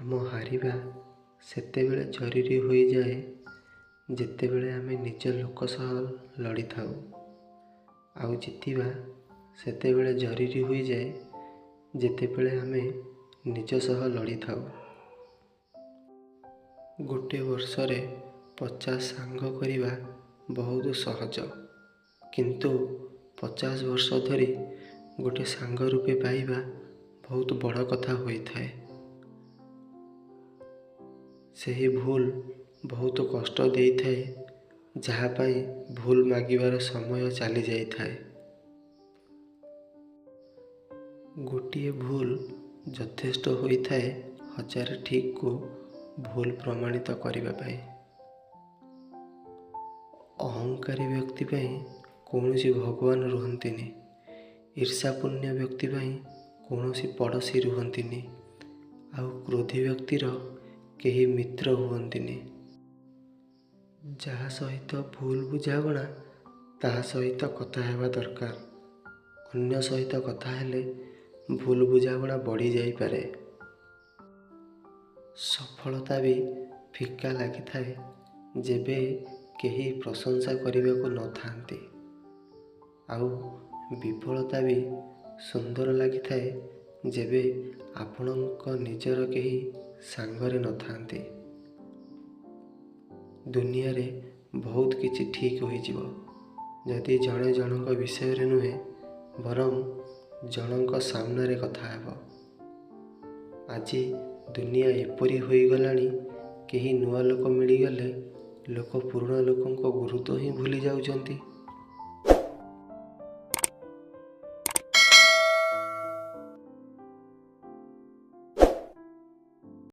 ଆମ ହାରିବା ସେତେବେଳେ ଜରୁରୀ ହୋଇଯାଏ ଯେତେବେଳେ ଆମେ ନିଜ ଲୋକ ସହ ଲଢ଼ିଥାଉ, ଆଉ ଜିତିବା ସେତେବେଳେ ଜରୁରୀ ହୋଇଯାଏ ଯେତେବେଳେ ଆମେ ନିଜ ସହ ଲଢ଼ିଥାଉ। ଗୋଟେ ବର୍ଷରେ 50 ସାଙ୍ଗ କରିବା ବହୁତ ସହଜ, କିନ୍ତୁ 50 ବର୍ଷ ଧରି ଗୋଟେ ସାଙ୍ଗ ରୂପେ ପାଇବା ବହୁତ ବଡ଼ କଥା ହୋଇଥାଏ। ସେହି ଭୁଲ ବହୁତ କଷ୍ଟ ଦେଇଥାଏ ଯାହା ପାଇଁ ଭୁଲ ମାଗିବାର ସମୟ ଚାଲିଯାଇଥାଏ। ଗୋଟିଏ ଭୁଲ ଯଥେଷ୍ଟ ହୋଇଥାଏ ହଜାରେ ଠିକ୍କୁ ଭୁଲ ପ୍ରମାଣିତ କରିବା ପାଇଁ। ଅହଙ୍କାରୀ ବ୍ୟକ୍ତି ପାଇଁ କୌଣସି ଭଗବାନ ରୁହନ୍ତିନି, ଈର୍ଷାପୂର୍ଣ୍ଣ ବ୍ୟକ୍ତି ପାଇଁ କୌଣସି ପଡ଼ୋଶୀ ରୁହନ୍ତିନି, ଆଉ କ୍ରୋଧୀ ବ୍ୟକ୍ତିର କେହି ମିତ୍ର ହୁଅନ୍ତିନି। ଯାହା ସହିତ ଭୁଲ ବୁଝାମଣା ତାହା ସହିତ କଥା ହେବା ଦରକାର, ଅନ୍ୟ ସହିତ କଥା ହେଲେ ଭୁଲ ବୁଝାମଣା ବଢ଼ିଯାଇପାରେ। ସଫଳତା ବି ଫିକା ଲାଗିଥାଏ ଯେବେ କେହି ପ୍ରଶଂସା କରିବାକୁ ନଥାନ୍ତି, ଆଉ ବିଫଳତା ବି ସୁନ୍ଦର ଲାଗିଥାଏ ଯେବେ ଆପଣଙ୍କ ନିଜର କେହି ସାଙ୍ଗରେ ନଥାନ୍ତି। ଦୁନିଆରେ ବହୁତ କିଛି ଠିକ୍ ହୋଇଯିବ ଯଦି ଜଣେ ଜଣଙ୍କ ବିଷୟରେ ନୁହେଁ ବରଂ ଜଣଙ୍କ ସାମ୍ନାରେ କଥା ହେବ। ଆଜି ଦୁନିଆ ଏପରି ହୋଇଗଲାଣି, କେହି ନୂଆ ଲୋକ ମିଳିଗଲେ ଲୋକ ପୁରୁଣା ଲୋକଙ୍କ ଗୁରୁତ୍ୱ ହିଁ ଭୁଲି ଯାଉଛନ୍ତି।